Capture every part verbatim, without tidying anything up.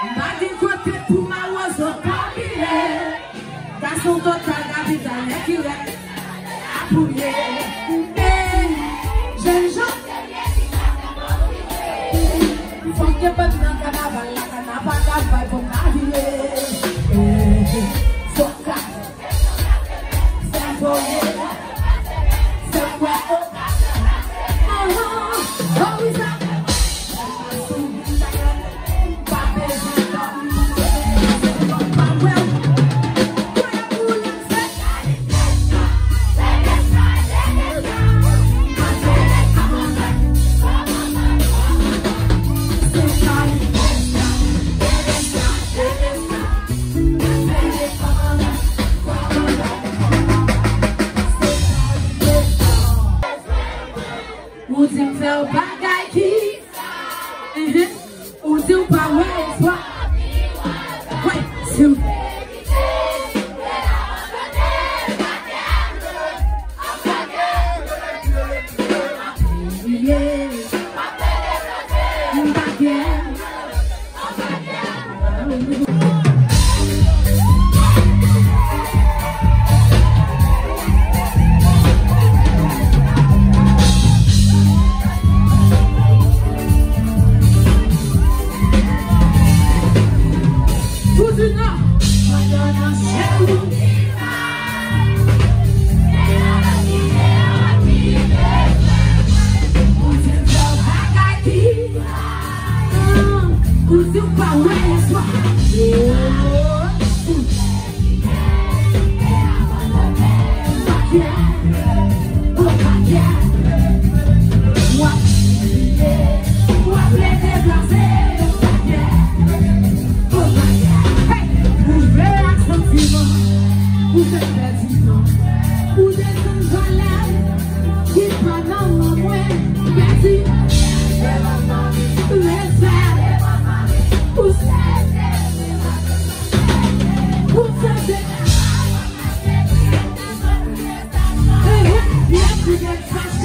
M pa gen kote pou mawozo kabile. Gason total kapital nèg ki rèd. Apouye. Ey, jèn jan. Fòk gen bèt nan kanaval la, kanaval la bay pou m ka vire. Ey, fòk ka. Fè m voye. Fè m wè. Oh, oh, oh, wi sa. Ou di m fè w bagay ki Mhm. Ou di w pa wè espwa. Wè, si w Ou di w pa wè espwa. W ap plede plase. Hey! Ou jwe ak santiman. Ou fè pèdi tan. Ou desann valè ki pa nan men mwen. Pèdi. Respè. Ou se. Ou se. Hey, hey, hey, hey, hey.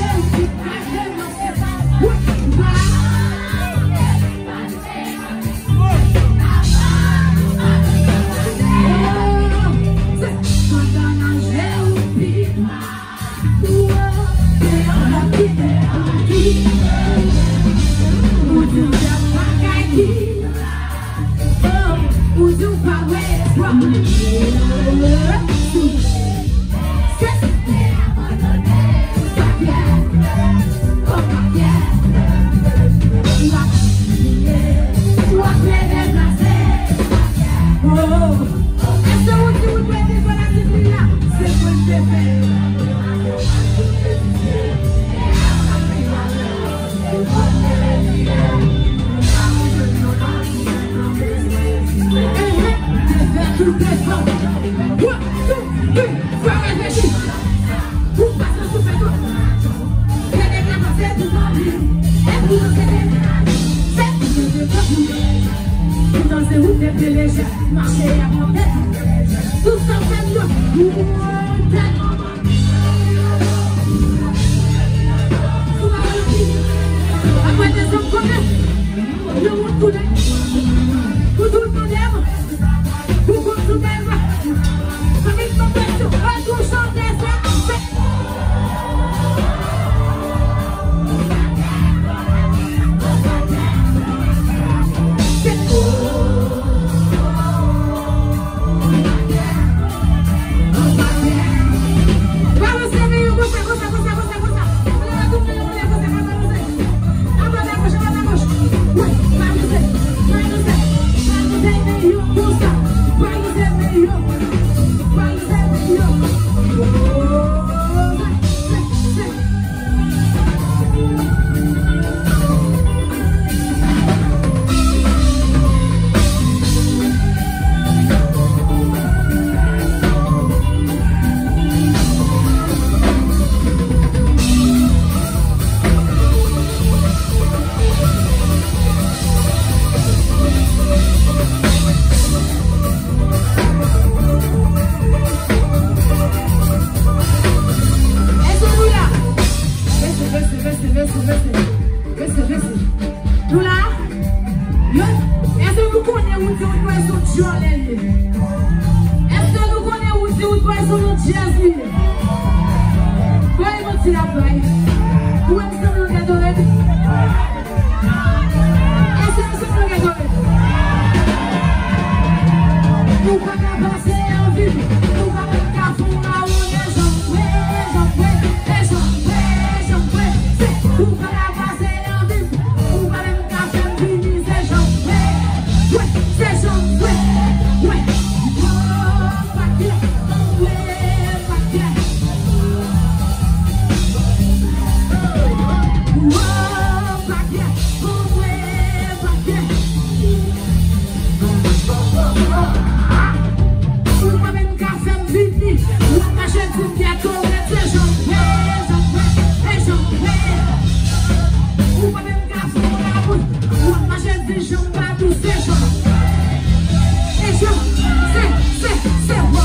Dyòl li ye. Èske nou konnen Woody Woodboy se yon djèz li ye? Bay manti l ap bay. Ou wè m sanble yon ghetto red? Èske m sanble yon ghetto red? Ou pa ka pase anvi m. Ou pa menm ka fè yon lawon de janm vre, de janm vre, de janm vre, de janm vre. Se ou pa ka pase anvi m. Ou pa menm ka fè m vini, se jan m vle. Wi, se jan m vle. Wi. Wo, pa klè. Wi, pa klè. Wo, pa klè. Wi, pa klè. Ou pa menm ka fè m vini. W ap mache di m ghetto red, se jan m vle, jan m vle, se jan m vle. Ou pa menm ka fè w labou. W ap mache di jan m pa dous, se jan. Se jan, se, se, se, wo.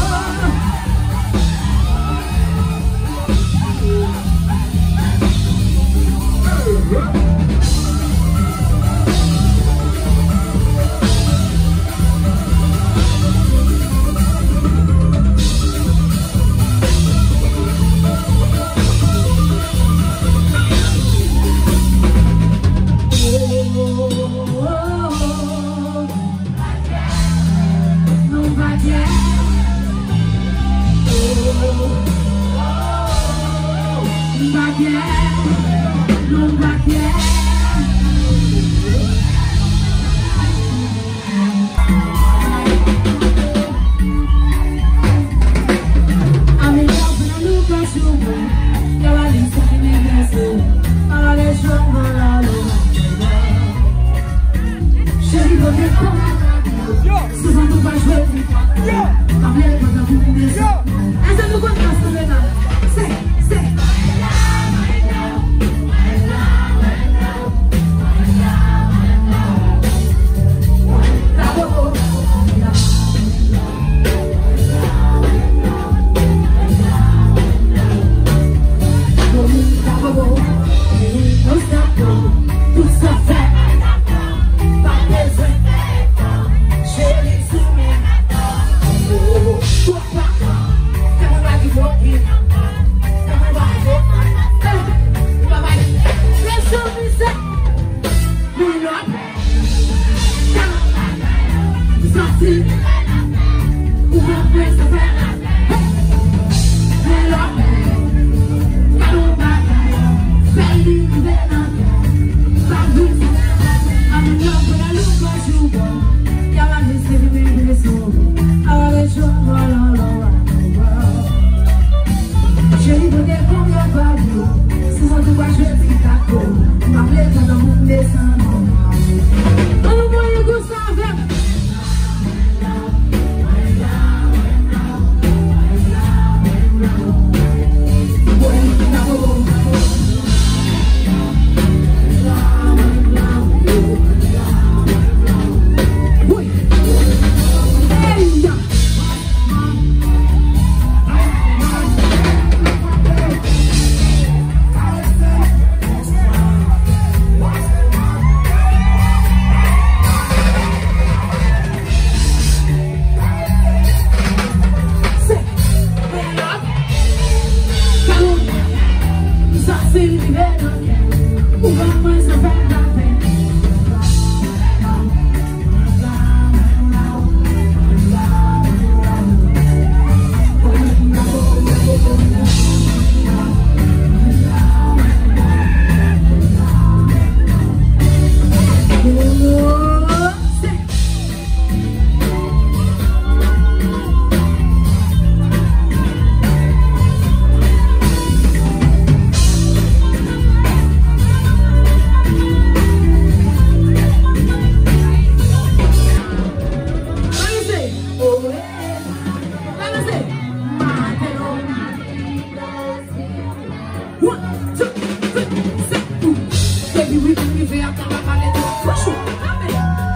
One, two, three, set, boom. Baby, wi, m rive a, ta pa pale twòp. Push ou, tape.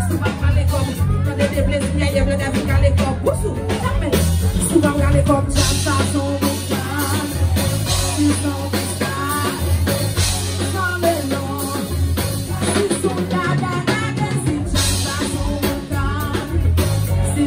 Si w pa pale kòb, tande de plezi, yè, yè, blèd a vin kale kòb. Push ou, tape. Si w pa pale kòb, djaz sa se yon bon djaz. Li se yon bon djaz. Sa le non. Si son dada, dada, si djaz sa se yon bon djaz. Si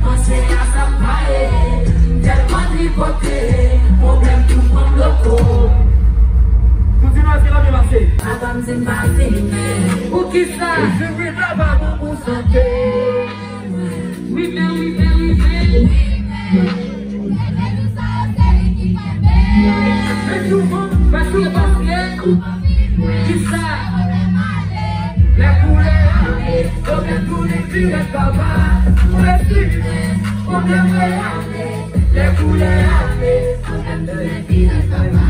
Panse a sa m pa ye, m tèlman tripote, pwoblèm tou pran m loko. M Sinon, èske l ap byen pase? Papa m di m pa fimen. Poukisa? Jwi la pa bon pou sante. Wi men, wi men, wi men. Men souvan, paske, paske, kisa? Lè koulè ale, pwoblèm tounen dirèk papa. Mwen fimen, pwoblèm ale. Lè koulè ale, pwoblèm tounen dirèk papa.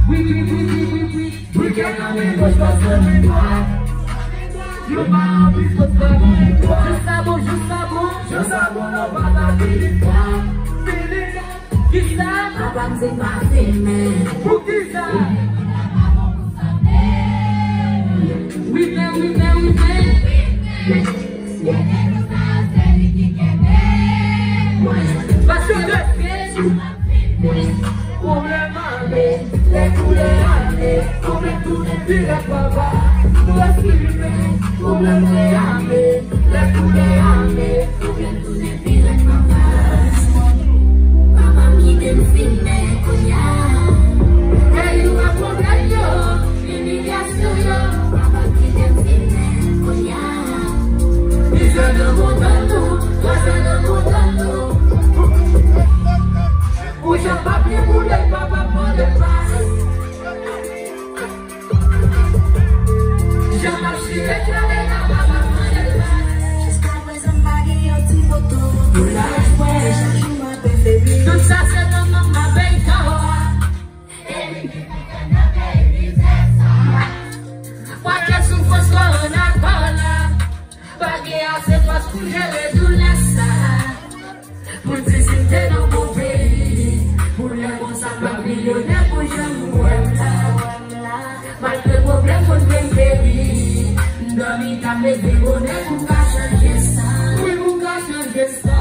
Wi, wi, wi, wi, wi, wi. Briken nan men goch, bòs nan men dwat. Yo pa anvi fòs pa gen dwa. Jou sa bon, jou sa bon. Jou sa bon, non pa ta vin dwa. Kisa? Papa m di m pa fimen. Poukisa? Wi men, wi men, wi men. Paske pwoblèm ale, lè koulè ale, pwoblèm tounen dirèk papa. Mwen fimen, pwoblèm ale, lè koulè ale, pwoblèm tounen dirèk papa. Papa m kite m fimen kounye a. Gade nou wè pwoblèm yo, imilyasyon yo. Papa m kite m fimen kounye a. Mizè nan moto nou, twazè nan moto nou. Pou jan papye boule, papa mande pas. Jan m ap chire kale la, papa mande pas. Jiska prezan m pa gen yon ti moto. Pou laj mwen, chak jou m ap febli. Tout sa se manman m ap peye kawo a. E li ki fè fè nan peyi mizè sa. Pake soufrans kòwona kòla. Pa gen ase fòs pou jere doulè sa. Pou di si m te nan bon peyi, pou lè konsa m pa milyonè pou jan m wè m la. Malgre pwoblèm konn fè m peri, m dòmi ka m leve bonè pou m ka chanje sa. Wi, pou m ka chanje sa.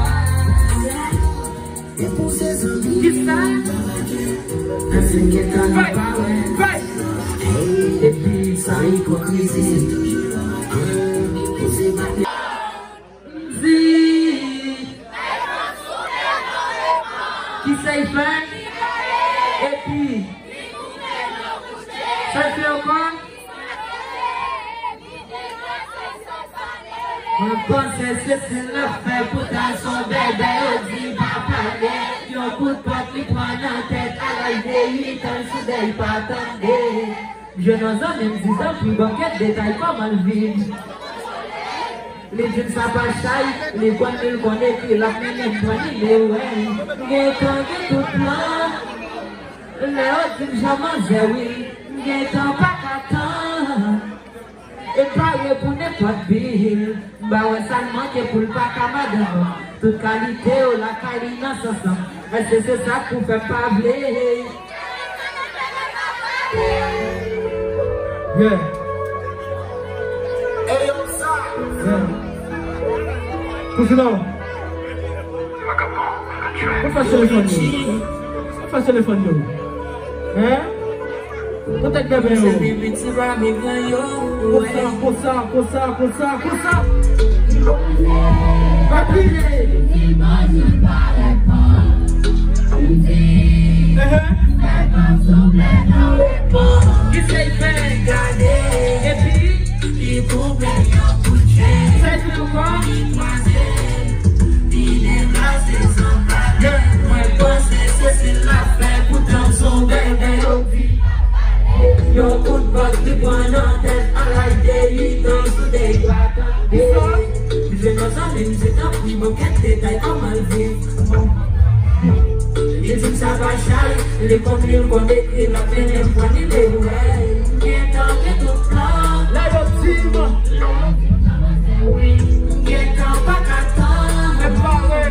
Kisa? Èske gentan li pa wè? Epi san ipokrizi. Di. Kisa l fè? Epi sa l fè ankò? Mwen panse se sèl afè pou ta son bèbè, yo di pa pale. Yon kout pòt li pran nan tèt, a laj de uit an, l sou dèy pa tande. Jwenn yon zanmi m di tanpri ban m kèk detay kòman l viv. Li di m sa pa chay, li konn li, l konn ekri, l ap mennen m pran nimewo l. M gentan gen tout plan. Lè yo di m jan manzè wi, m gentan pa ka tann. E pare pou nenpòt bil. M pa wè sa l manke pou l pa ka madanm. Tout kalite yo lakay li nan sans lan. Èske se sa k pou fè m pa vle? Yeah. Yeah. Pou fini. Ou fè telefòn yo. Ou fè telefòn yo. Hein? Ou tèt bèbè yo. Konsa, konsa, konsa, konsa, konsa, konsa. Papi. Ehe. Ki se fè gade. Epi. Li pou pran yon kout chen. Sa di ankò? Li kwaze, li deplase san pale. Mwen panse se sèl afè pou tann son bèbè yo di. Yon kout bòs li pran nan tèt a laj de uit an sou de yo pa tande. Jwenn yon zanmi m di tanpri ban m kèk detay kòman l viv. Li di m sa pa chay, li konn li, l konn ekri, l ap mennen m pran nimewo l. Gentan gen tout plan. Lè yo di m. Gentan pa ka tann. E pare.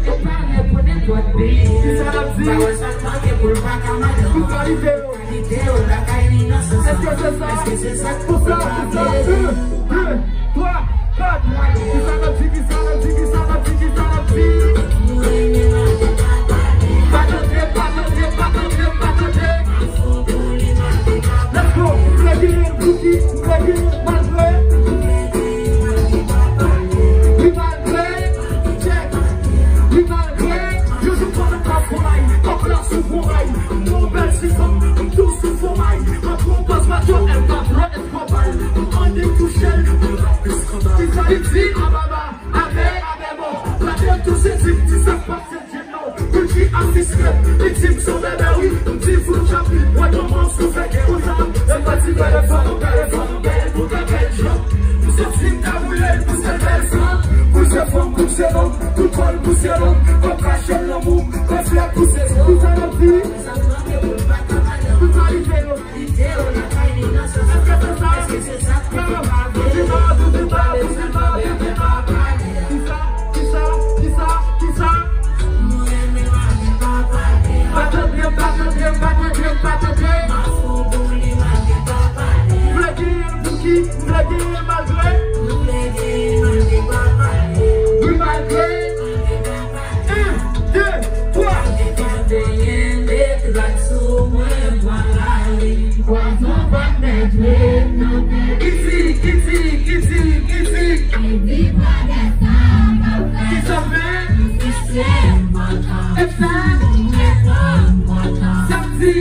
E pare pou nenpòt bi. Ki sa l ap di? Pa wè sa l manke pou l pa ka madanm. Tout kalite yo. Kalite yo lakay li nan sans. Èske se sa? Èske se sa? Pou sa, pou sa. Un, deux, trois, quatre. Ki sa l ap di? Ki sa l ap di? Ki sa l ap di? Ki sa l ap di? Pa tande, pa tande, pa tande, pa tande. Let's go. M vle genyen Bouki, m vle genyen malgre. Wi, malgre. Check. Wi, malgre. Yo di fò nou pa fon may. Kòk la sou fon may. Mon bèl sifanm, m tou sou fon may. Telefòn, telefòn, bèl pou ta bèl jan. Pou se sim ta boule, pou se bèl san. Pou se fanm, pou se lòm, pou kòl, pou se lòm. Kòb kache lanmou, kòb flè pou se san. Pou sa yo di, pou sa yo di. Èske se sa? Di non, di non, di non, di non. Kisa, kisa, kisa, kisa? Pa tande, pa tande, pa tande, pa tande. M vle genyen l pou ki? M vle genyen l malgre. Wi, malgre. Un, deux, trois. Kiti, kiti, kiti, kiti, kiti. Kisa fè? Epa. Sa m di.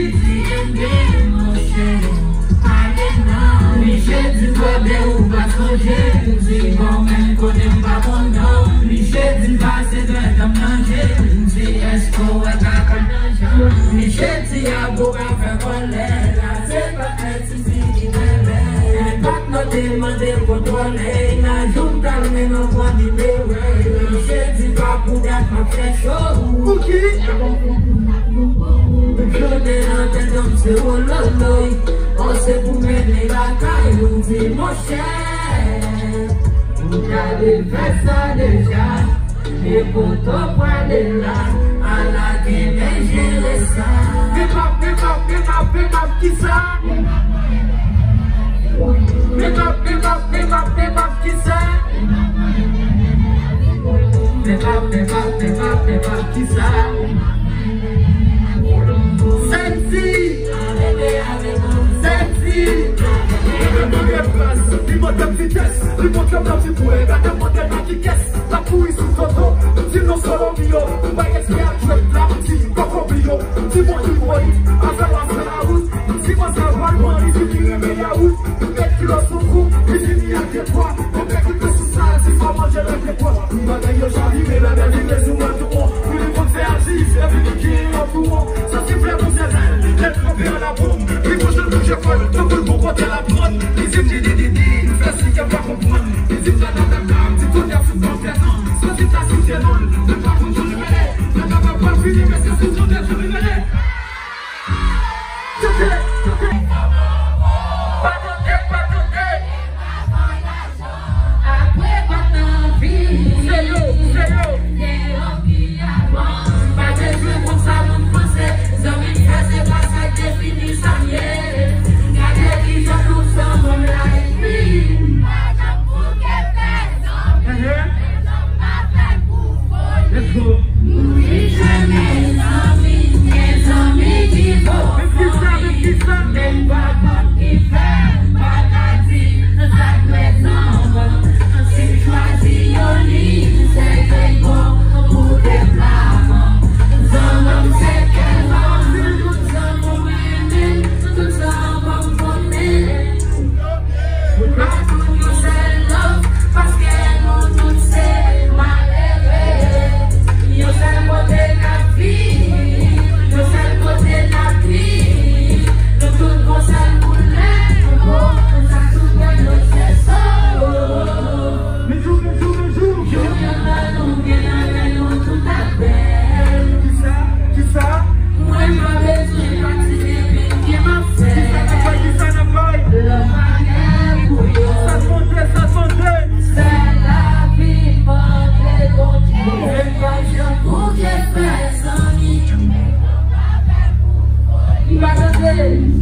Miche di fò de ou pa sonje. M di bon, men konnen m pa bon non. Miche di pase dwèt an m nan je. M di èske w wè kaka nan jan. Miche di a pou pa fè kòlè. La se pa èt M P K te mande kontwòle, nan jou m t al mennen w pran nimewo. Misye di pa pou dat m ap fè cho. Pou ki? Jounen nan tèt an m se wololoy. O se pou mennen lakay ou, m di monchè. Ou ta dwe fè sa deja. E kote w prale la, ala gen men jere sa. Bebap, bebap, bebap, bebap, kisa? Bebap, bebap, bebap, bebap, kisa? Bebap, bebap, bebap, bebap, kisa? Sènti! Sènti! Li monte vitès, li monte nan ti kwen, gade mwen nan ki kès. L ap kouri sou toto, m di non solo mi yo. M bay respè ak jwèt la, m di kòkòbiyo. M di bon iboyit, afè w ap fè lawout. M di mwen sa pral pran li di ki renmen yawout. M met kilo sou kou, li fini ak detwa. M met kito sou sa, si fò manje nan dekwa. Bagay yo chavire, la bèl vire sou mwen tou bon. Pou li konn fè atis, epi li ki an tou bon. Sa sifle pou sèzèl, lè l tranpe an labou. Li bouche l bouje kò l, tankou l bon kote l ap pran. Li di m di di di di, m fè si ke m pa konprann. Li di m ta ta ta ta, m di tonè fout ban fè tan. Soti ta site non l, men pa konn jan l rele. Men pa pa pa fini, men se sou tonè tou li rele. Tande, tande. Pa tande, pa tande. Apre kòb nan vi. Se yo, se yo. Se yo ki aprann. Pa bezwen konn sa moun panse. Zanmi m fè se pa sa k defini sa m ye. Gade kijan tout zanmi m like me. Pa janm bouke fè zanmi. Let's go. Yon sèl kote n ap viv, yon sèl kote n ap viv. Nou tout gon sèl koulè, nou gon sa tou bèl nou se so. Bijou, bijou, bijou. Jounen la nou gen nan men nou tout ap bèl. Kisa? Kisa? Mwen pa bezwen pati depi ki m ap fè. Kisa n ap fè? Kisa n ap fè? Lòt bagay pou yo. Sa sonde, sa sonde. Sèl lavi mande Bondye. Men pa janm bouke fè zanmi. M pa tande.